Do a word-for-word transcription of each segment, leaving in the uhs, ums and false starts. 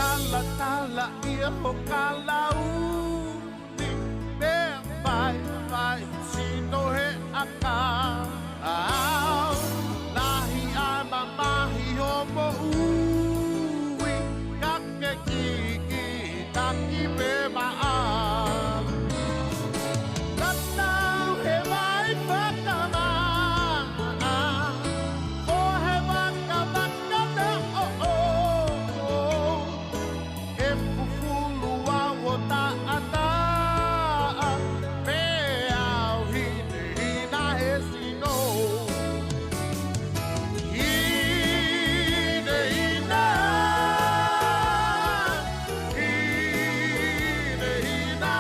Talatalaʻi ho kalauni, pea vaivai sino he ʻakau. Lahi ʻa e mamahi hoʻo moʻui, ka ke kikitaki pē maʻau. Tatau he vai fakamaʻa, ko e vai fakamaʻa na ʻoʻou. ʻE fufulu au ho taʻataʻa, pea u hinehina he sino. Hinehina, hinehina.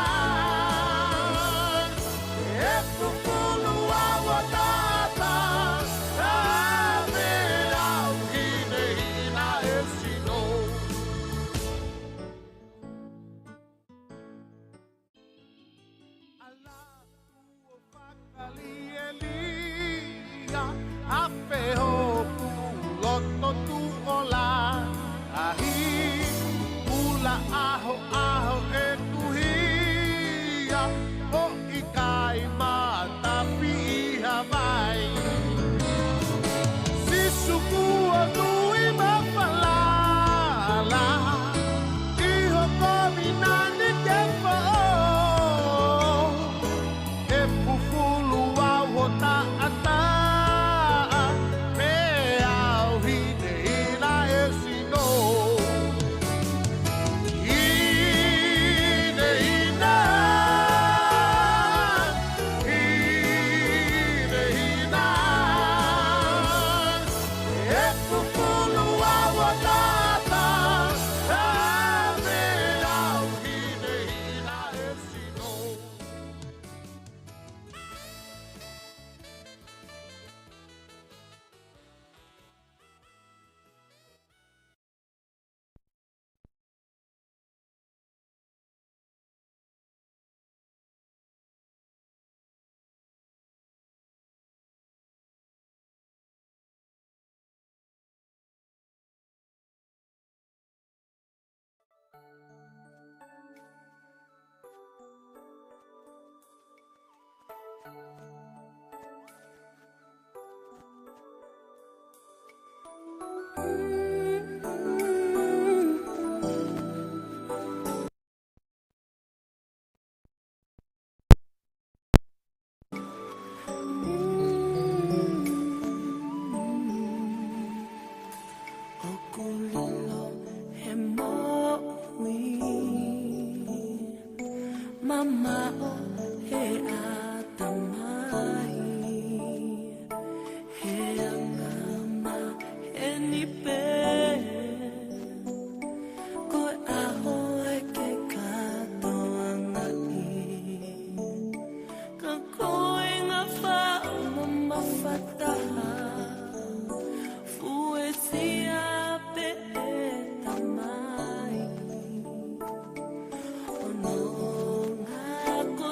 ʻE fufulu au ho taʻataʻa, pea u hinehina he sino. ʻAlu ʻo fakalielia, afe hoku loto tuʻo lahi. Pula ʻahoʻaho ʻeku hia, ʻo ʻikai matafi ʻi ha vai. Sīsū kuo tui mo falala, ʻi ho kovinānite foʻou. ʻE fufulu au ho taʻataʻa, pea u hinehina he sino. Hinehina, hinehina. ʻE fufulu au ho taʻataʻa, pea u hinehina he sino. ʻOku lilo he moʻui, mamaʻo he ʻatamai, he anga maheni pē, ko e ʻaho ʻe ke kātoangaʻi. Ka ko e ngaahi faʻu mamafa taha, fuesia pē ʻe tamai. ʻO nonga ko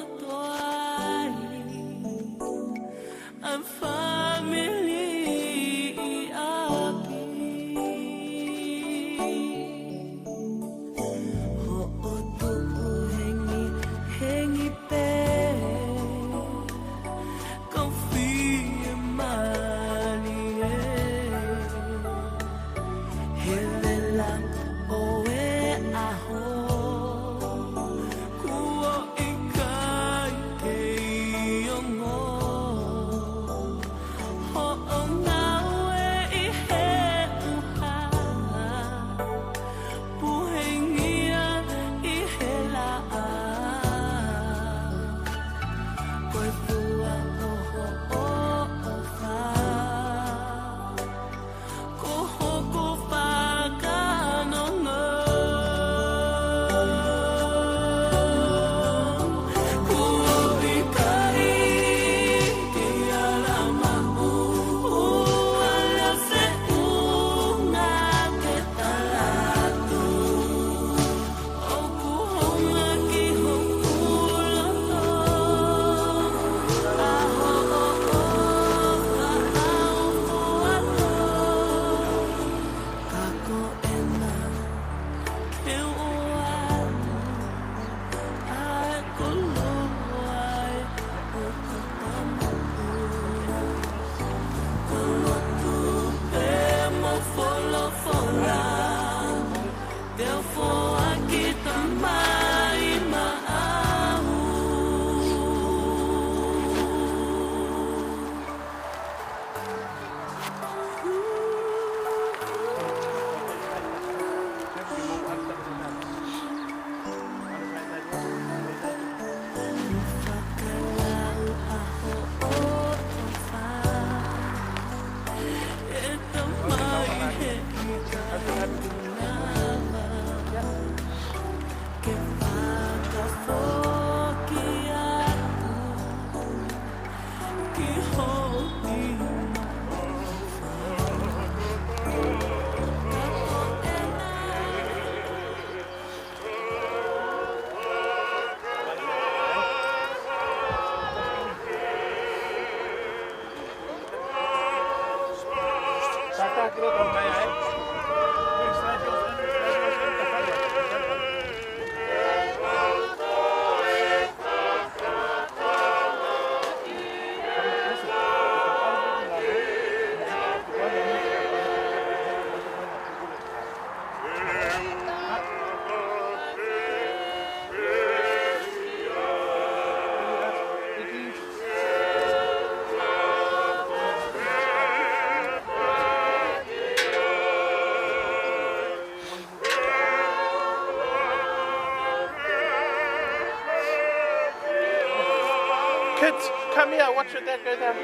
Kids, come here, watch your dad go down.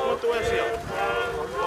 What do I see?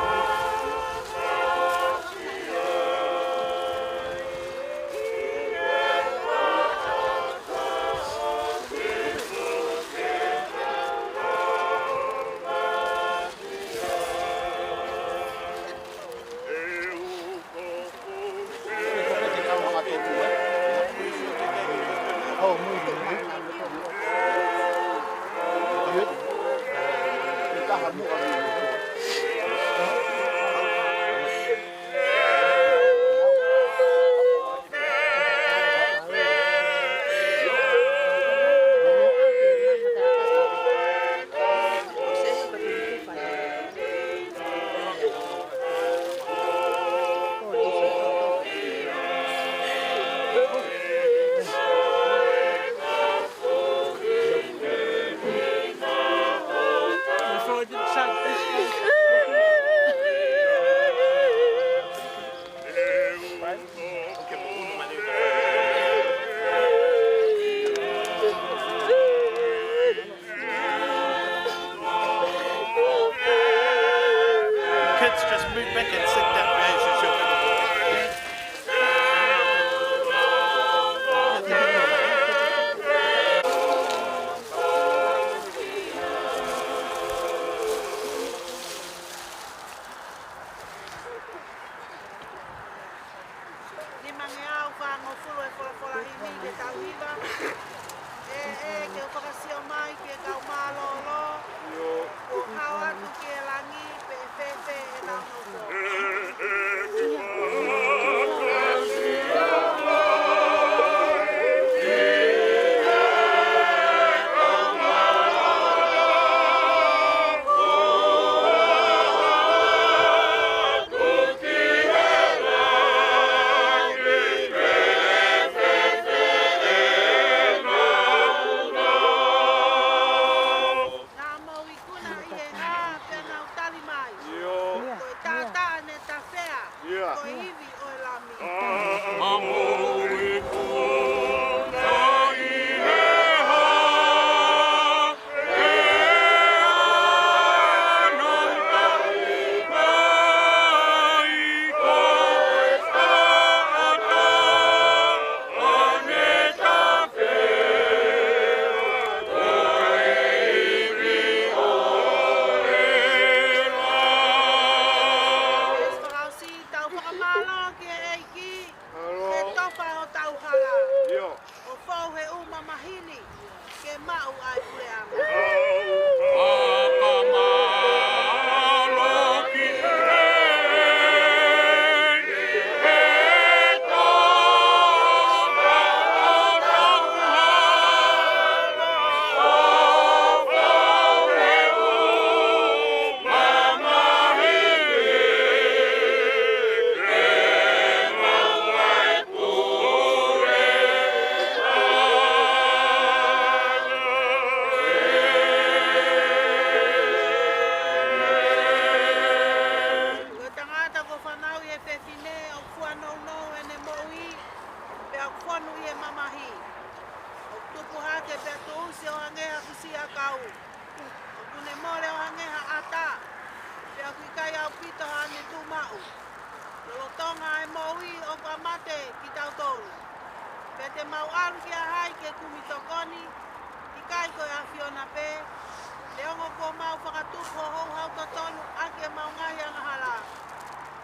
ʻOku mau fakatupu ho houhau totonu ʻaki ʻemau ngaahi angahala.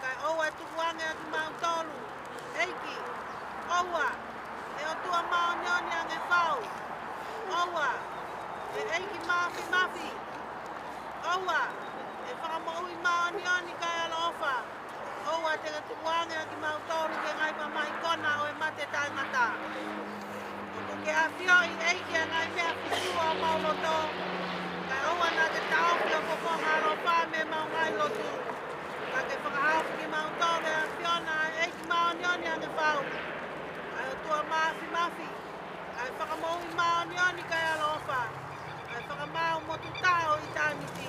Kae ʻoua ʻe tukuange ʻa kimautolu, ʻEiki. ʻOua, ʻe ʻOtua māʻoniʻoni ange fau. ʻOua, ʻe ʻEiki māfimafi. ʻOua, ʻe Fakamoʻui māʻoniʻoni kae ʻaloʻofa. ʻOua te ke tukuange ʻa kimautolu ki he ngaahi mamahi kona ʻo e mate taʻengata. ʻOku ke ʻafioʻi, ʻEiki, ʻa e ngaahi meʻa fufū ʻo homau loto. Kae ʻoua naʻa ke taʻofi ho fofonga ʻaloʻofa mei heʻemau ngaahi lotu. Ka ke fakahaofi kimautolu ʻe he ʻAfiona, ʻa e ʻEiki māʻoniʻoni ange fau, ʻa e ʻOtua māfimafi, ʻa e Fakamoʻui māʻoniʻoni kae ʻaloʻofa, ʻa e Fakamaau mo Tuʻu Taʻe ʻo ʻitāniti.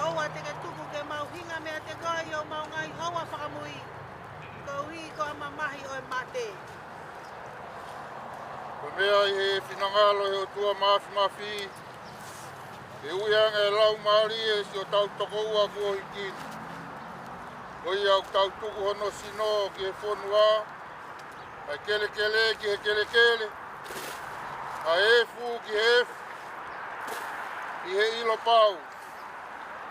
ʻOua te ke tuku ke mau hinga meiate koe ʻi homau ngaahi houa fakamui, koeʻuhi ko ha mamahi ʻo e mate. Ko e meʻa ʻi he finangalo ʻo e ʻOtua māfimafi, ke ui ange ʻa e laumālie ʻo siʻotau tokoua kuo hiki ni. Ko ia ʻoku tau tuku hono sino ki he fonua, ʻa e kelekele ki he kelekele, ʻa e efu ki he efu, ʻi he ʻilo pau.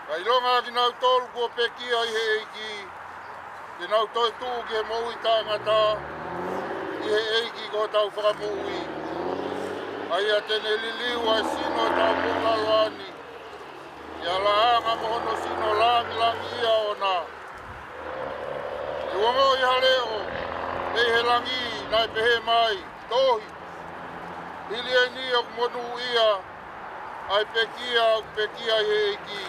Kae ʻilonga ʻa kinautolu kuo pekia ʻi he ʻEiki, te nau toetuʻu ki he moʻui taʻengata ʻi he ʻEiki ko hotau Fakamoʻui. ʻA ia te ne liliu ʻa e sino ʻo e tau moʻulaloa ni ʻi he laʻanga mo hono sino lāngilangiʻia ʻoʻona. ʻE ongoʻi ha leʻo mei he langi naʻe pehē mai, Tohi, hili eni ʻoku monūʻia ʻa e pekia ʻoku pekia ʻi he ʻEiki.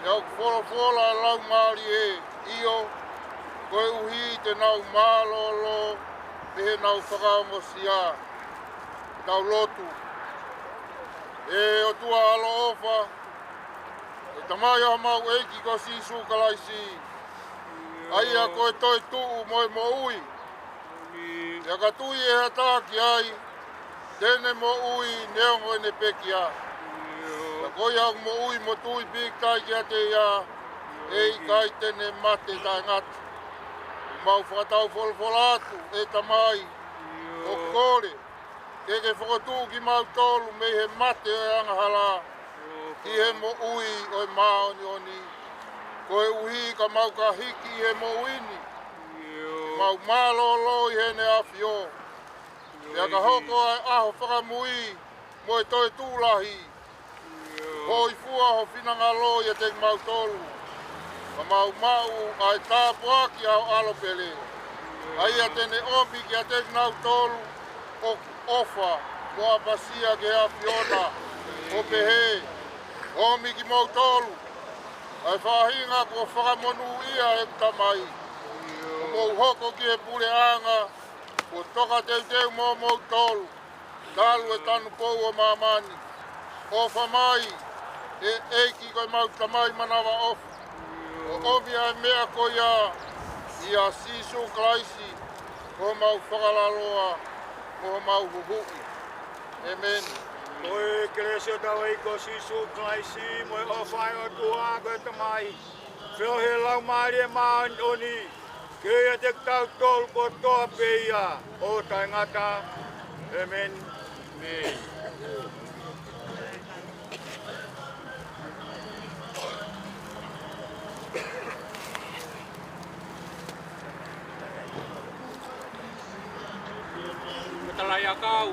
Pea ʻoku folofola ʻa e laumālie, ʻIo, koeʻuhi te nau mālōlō mei heʻenau fakaongosia. Tau lotu. ʻE ʻOtua ʻaloʻofa, ʻe Tamai ʻo homau ʻEiki ko Sīsū Kalaisi, ʻa ia ko e toetuʻu mo e moʻui. Pea ka tui ʻe ha taha ki ai, te ne moʻui neongo ʻene pekia. Pea ko ia ʻoku moʻui mo tui pīkitai kiate ia, ʻe ʻikai te ne mate taʻengata. Mau fakataufolofola atu, ʻe Tamai, ʻoku kole ke ke fokotuʻu kimautolu mei he mate ʻo e angahala ki he moʻui ʻo e māʻoniʻoni. Koeʻuhi ka mau ka hiki ʻi he moʻui ni, mau mālōlō ʻi heʻene ʻafio. Pea ka hoko ʻa e ʻaho fakamui mo e toetuʻu lahi, hōifua ho finangalo ʻiate kimautolu, ka mau maʻu ʻa e tāpuaki ʻa ho ʻAlo pele, ʻa ia te ne ʻomi kiate kinautolu ʻoku ʻofa mo ʻapasia ki he ʻAfiona, ʻo pehē, ʻOmi kimoutolu, ʻa e faʻahinga kuo fakamonūʻia ʻe heʻeku Tamai, ʻo mou hoko ki he puleʻanga kuo tokateuteu moʻomoutolu, talu e tanupou ʻo māmani. ʻOfa mai, ʻe ʻEiki ko ʻemau Tamai manavaʻofa, ʻo ʻomi ʻa e meʻa ko ia, ʻia Sīsū Kalaisi, ko homau Fakalaloa mo homau Huhuʻi. ʻĒmeni. Ko e kelesi ʻa hotau ʻEiki ko Sīsū Kalaisi, mo e ʻofa ʻa e ʻOtua ko e Tamai, feohi ʻa e Laumālie Māʻoniʻoni, ke ʻiate kitautolu kotoa pē ia ʻo taʻengata. ʻĒmeni. ʻĒmeni. Matalaʻiʻakau,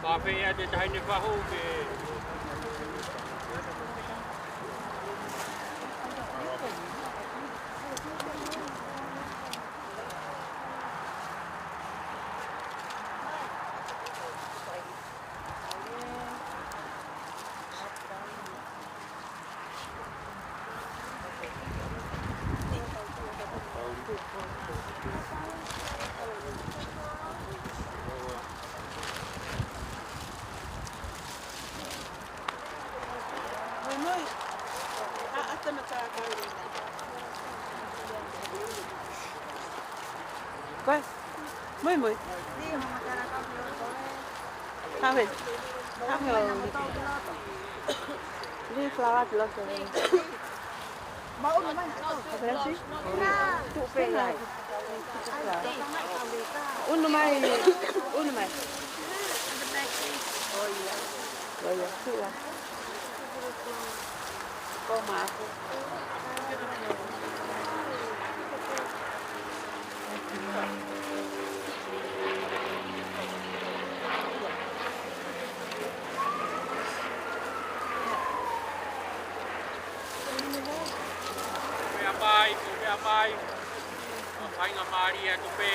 pea pehē atu ʻe he taʻahine fahu ke Moi, moi. Have it. Have it. Leave flower block. Apenashi? Tuʻu pē ai. ʻUnu mai, ʻunu mai. ʻIo, ʻio, tuʻu ai. Meʻa mai, ko meʻa mai. Ka faingamālie atu pē.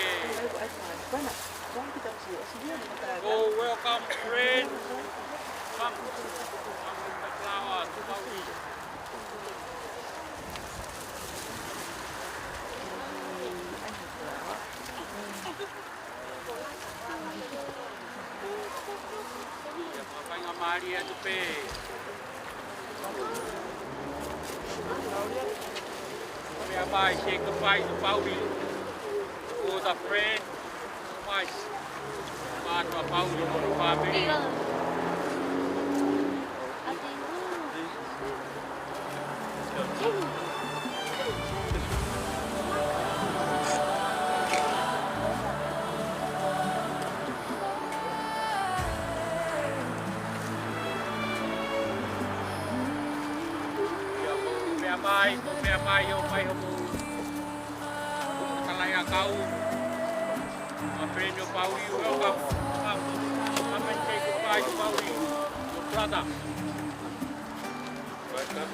Oh, welcome, friend. Come. Come with the flower to Maui. Ia, ka faingamālie atu pē. Meʻa mai, say goodbye to Pauli. Ko e friend. Mai. Mātuʻa Pauli mo e family. Meʻa mai, meʻa mai, ʻomai hoʻomou kalaia kau. My friend, Pauli, welcome. Come. Come and say goodbye to Pauli, your brother. Welcome.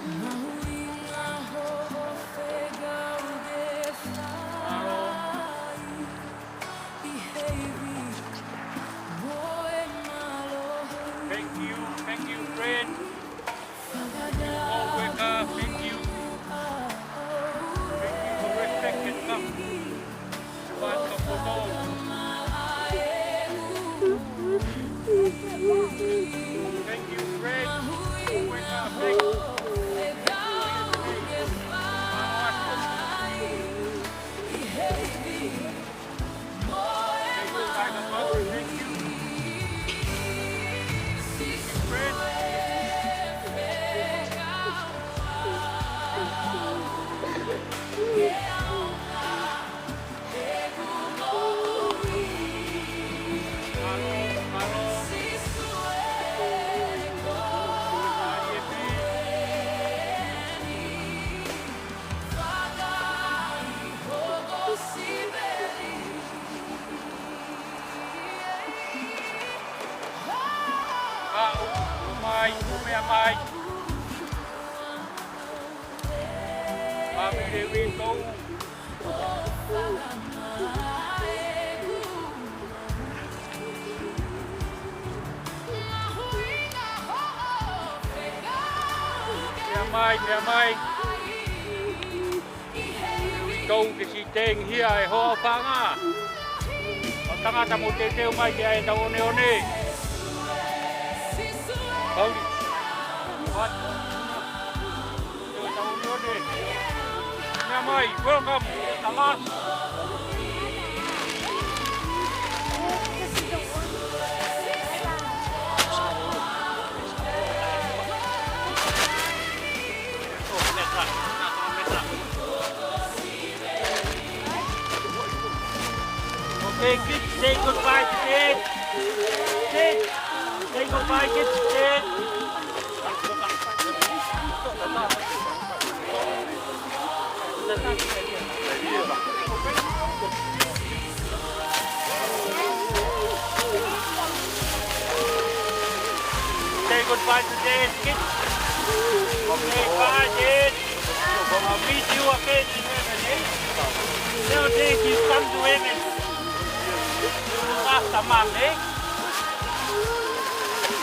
Thank you, thank you, friend. Oh, weka, thank you. Thank you for respecting us. Thank you, friend. Oh, weka, thank you. Ka ʻomai, ʻomai. Ka mire wito. Meʻa mai, meʻa mai. Tou ke siteng hia e hoa fanga. ʻO tangata mo teuteu mai ki ai ʻetau ʻoneʻone. Pauli. What? Meʻa mai, welcome. Tamas. Okay, kids, say goodbye to Dad. Dad, say goodbye, kids, to Dad. Say goodbye to Dad, kids. Okay, bye, Dad. I'll meet you again in heaven, eh? Tell Dad you come to heaven. Look after Mum, eh?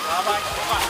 Bye-bye. Bye.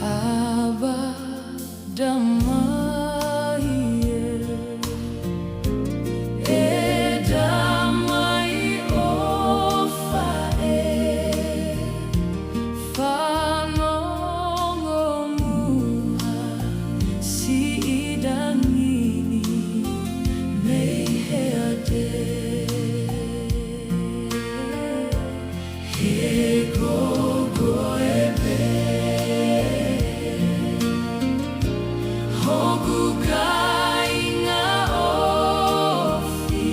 Abba, Damai ē, ē Damai ʻofa ē, fanongo muʻa siʻi dangini mei he ʻaté. He ko koe pē hoku kāinga ofi.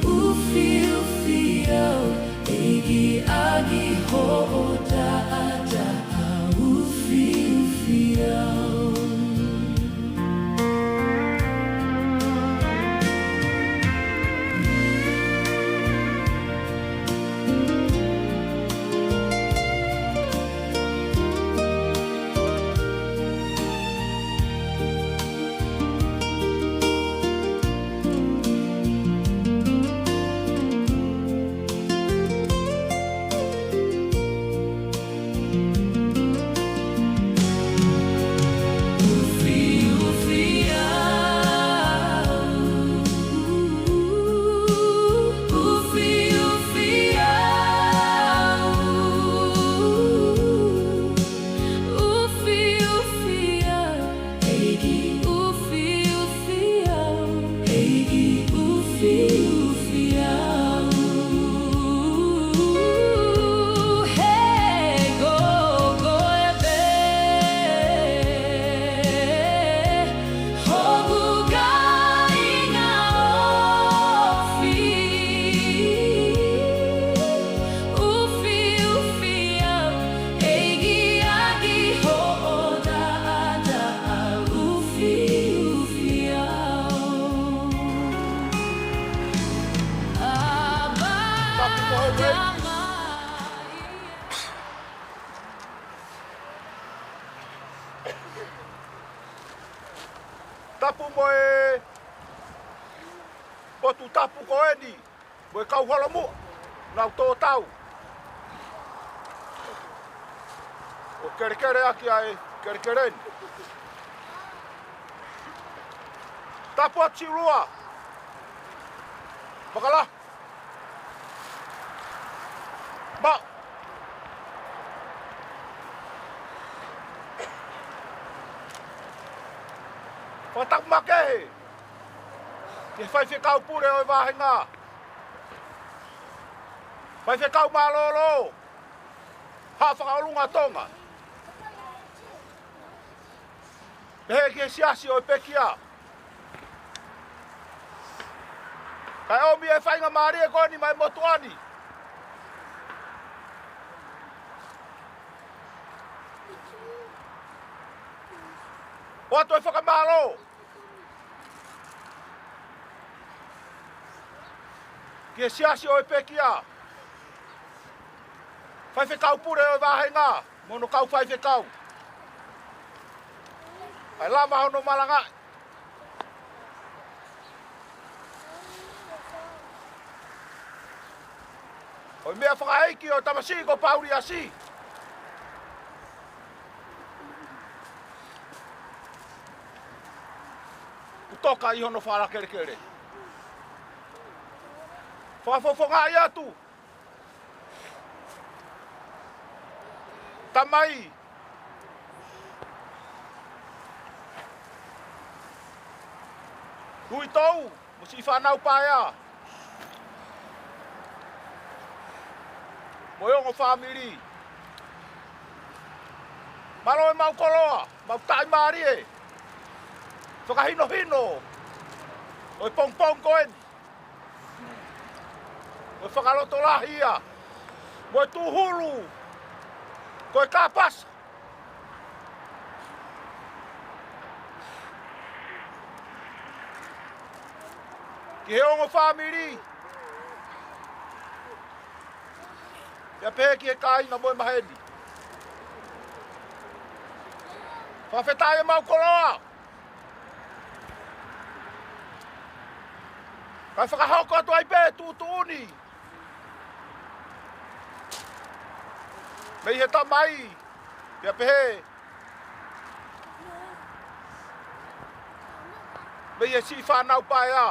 ʻUfiʻufi au, ʻEiki, ʻaki hoʻo taʻataʻa, ʻufiʻufi au. ʻUfiʻufi au, ʻEiki, ʻufiʻufi au, ʻEiki, ʻufiʻufi au. He ko koe pē hoku kāinga ofi. ʻUfiʻufi au, ʻEiki, ʻaki hoʻo taʻataʻa, ʻufiʻufi au. Abba, Damai. Tapu mo e potu tapu ko eni, mo e kau holomuʻa, nau tō tau ʻo kelekele ʻaki ʻa e kelekele ni. Tapu atu Siulua. Makala. Maʻu. Fakatapu makehe ki he faifekau pule ʻo e vāhenga, faifekau mālōlō, Haʻa Fakaʻolunga Tonga, pehē ki he siasi ʻo e pekia, kae ʻomi e faingamālie ko eni maʻa e motuʻa ni ʻo ʻoatu e fakamālō ki he siasi ʻo e pekia, faifekau pule ʻo e vāhenga mo hono kau faifekau, kae lava hono malangaʻi ʻo e meʻafakaʻeiki ʻo e tamasiʻi ko Pauliasi. ʻOku toka ʻi hono fala kelekele. Fakafofongaʻi atu. Tamai. Uitou, mo siʻi fānau paea. Mo e ongo fāmili. Mālō e mau koloa, mau taʻimālie. Fakahinohino. ʻO e pongipongi ko eni. Mo e fakalotolahi ia. Mo e tūhulu. Ko e kāpasa. Ki he ongo fāmili. Pea pehē ki he kāinga mo e maheni. Fakafetaʻi e mau koloa. Kae fakahoko atu ai pē tuʻutuʻuni. Mei he tamai, pea pehē. Mei he siʻi fānau paea.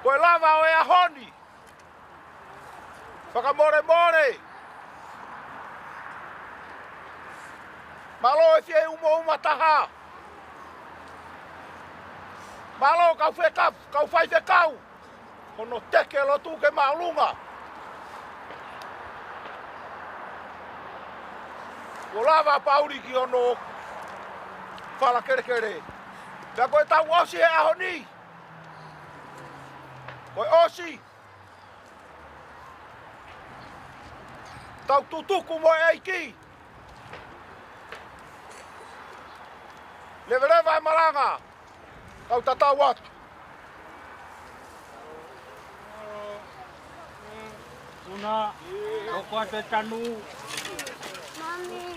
Ko e lava ʻo e ʻaho ni. Fakamolemole. Mālō e fie umauma taha. Mālō kau fekau, kau faifekau. Hono teke lotu ke māʻolunga. Kuo lava Pauli ki hono fala kelekele. Pea ko e tau ʻosi he ʻaho ni. Ko e ʻosi. Tau tutuku mo e ʻEiki. Leveleva e malanga. Kau tatau atu. Una, oko atu e tanu. Mami.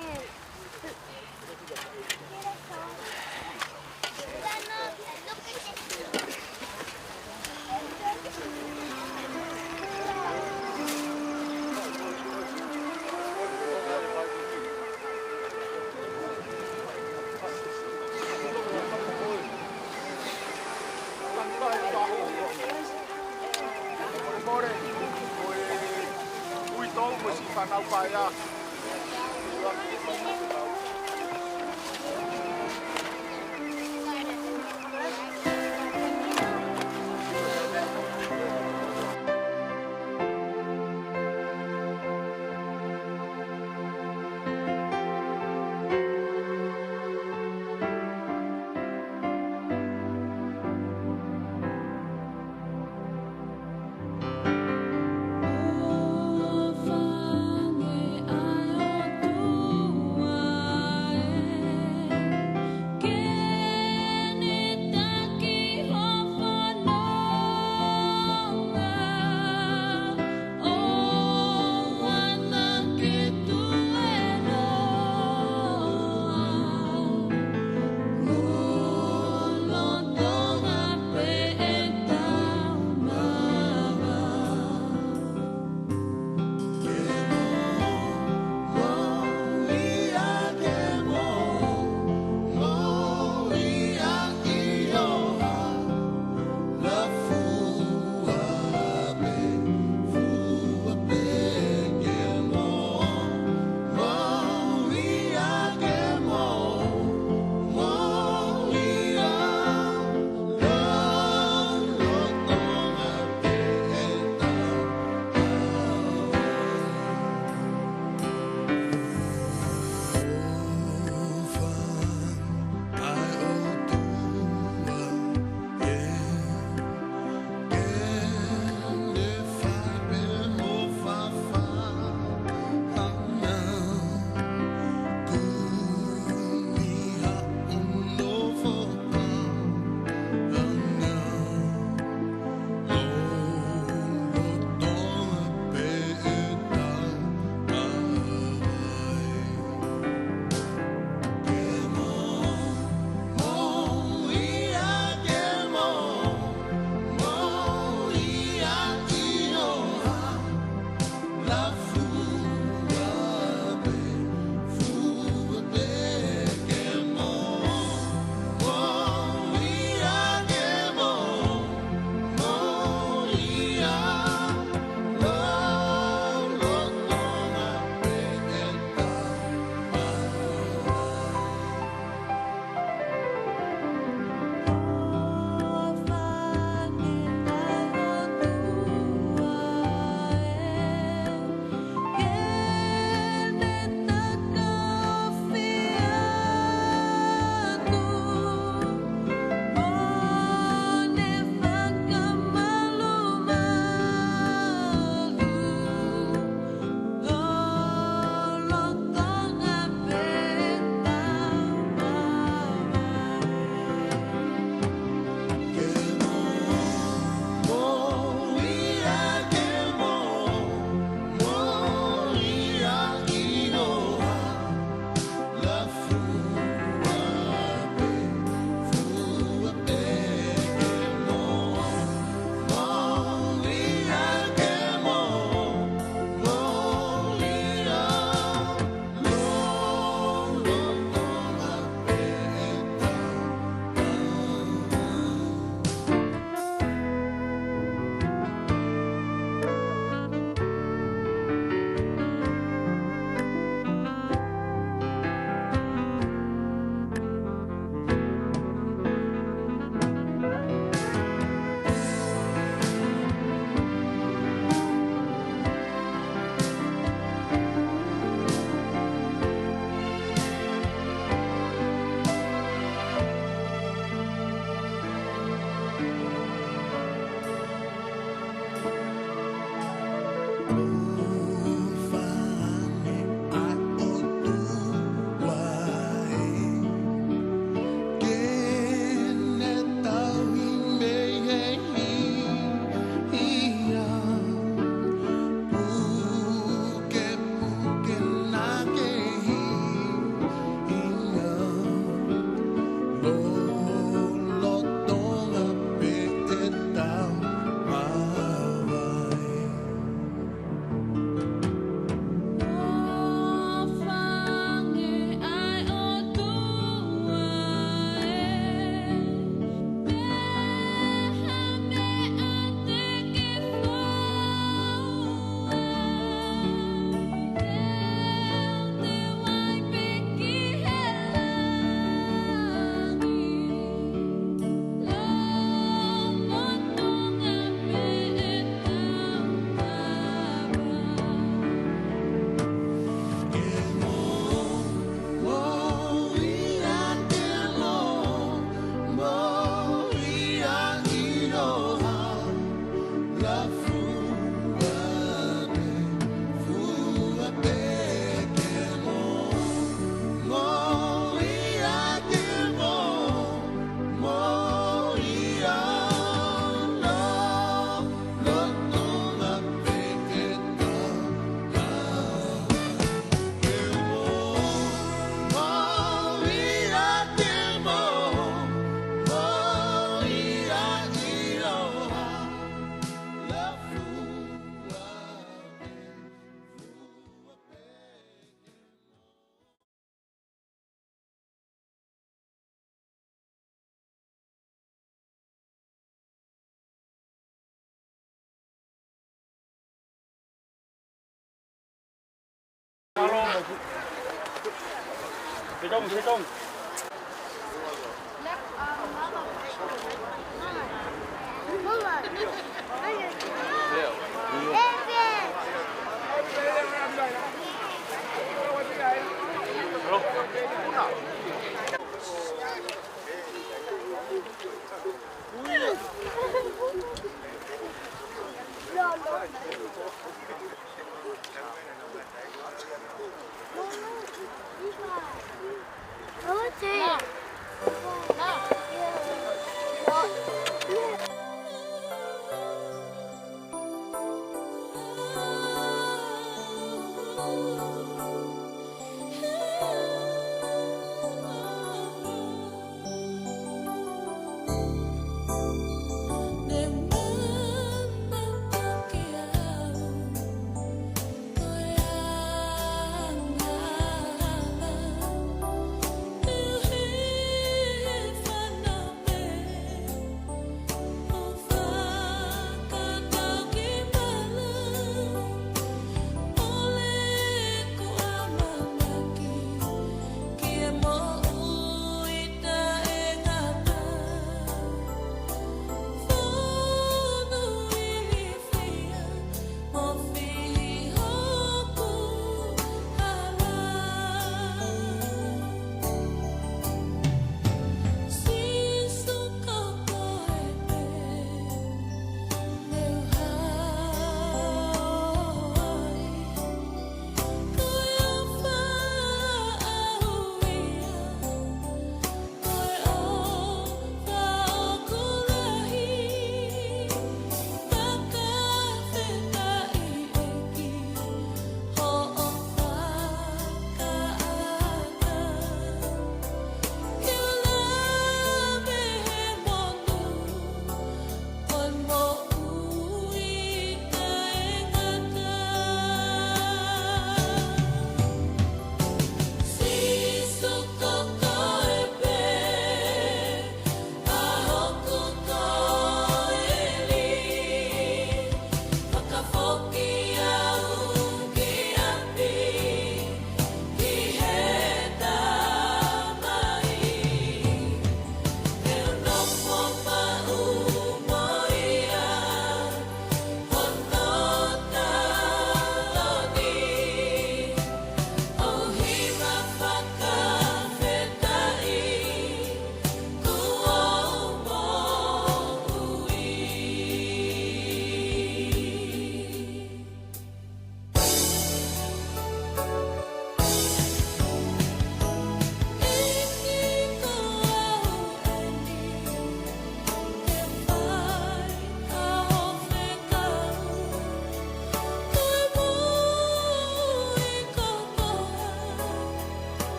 Sitong, sitong.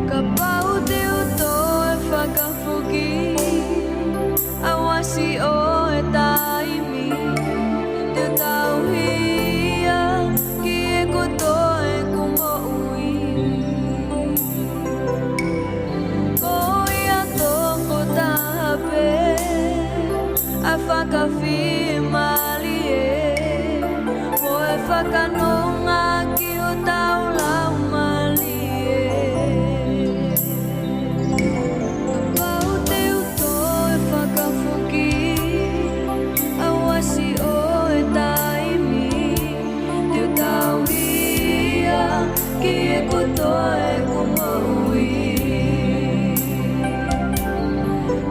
Kapau te u toe fakafoki, ʻaua siʻo e taimi, te u tauhi ia ki heʻeku toe kuo moʻui. Ko ia tokotaha pē ʻa e fakafiemālie, mo e fakanonga ki hotau laumālie. Kapau te u toe fakafoki, ʻaua siʻo e taimi, te u tauhi ia ki heʻeku toe kuo moʻui.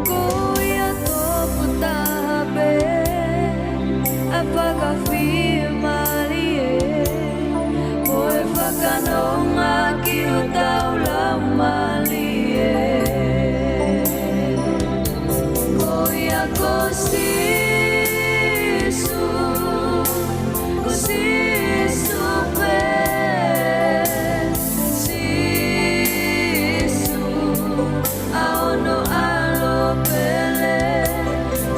Ko ia tokotaha pē ʻa e fakafiemālie, mo e fakanonga ki hotau laumālie. Ko ia ko Sīsū, ko Sīsū pē, Sīsū, ʻa hono ʻAlo pele.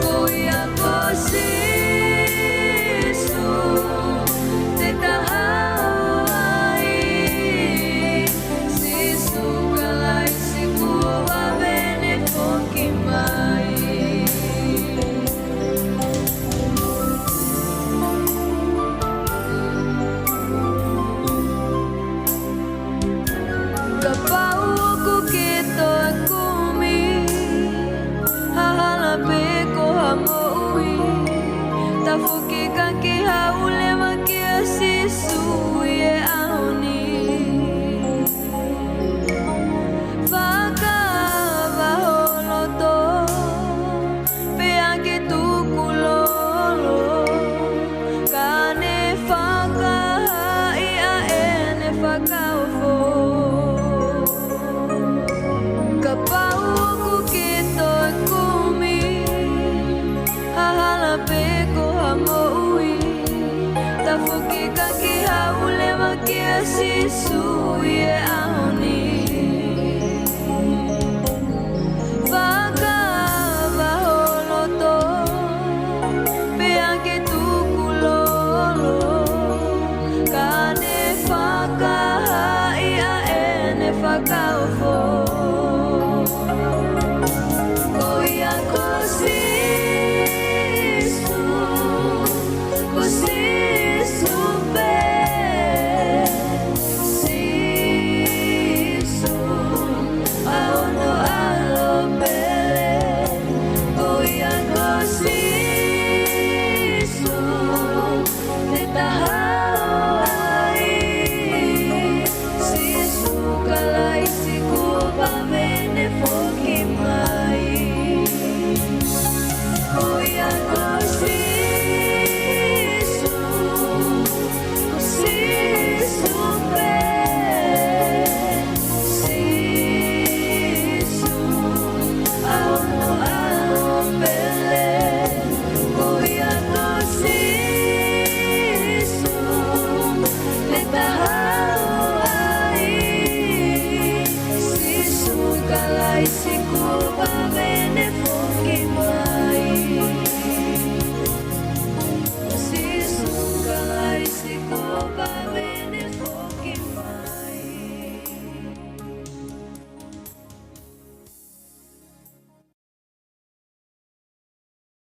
Ko ia ko Sīsū, te ta haʻu ai, Sīsū Kalaisi kuo vave ne foki mai. Kapau ʻoku ke toe kumi ha hala pe ko ha moʻui, tafoki ka ke haʻu leva kia Sīsū ʻi he ʻaho ni. Fakaava ho loto, pea ke tukulolo, ka ne fakahaaʻi ʻa ʻene fakaofo. Kapau ʻoku ke toe kumi ha hala pe ko ha moʻui, tafoki ka ke haʻu leva kia Sīsū ʻi he ʻaho ni. Fakaava ho loto, pea ke tukulolo, ka ne fakahaaʻi ʻa ʻene fakaofo. Ko ia ko Sīsū, ko Sīsū pē, Sīsū, ʻa hono ʻAlo pele. Ko ia ko Sīsū, te ta haʻu ai, Sīsū Kalaisi kuo vave ne foki mai. Ko ia ko Sīsū, ko Sīsū pē, Sīsū, ʻa hono ʻAlo pele. Ko ia ko Sīsū, te ta haʻu ai, Sīsū Kalaisi kuo vave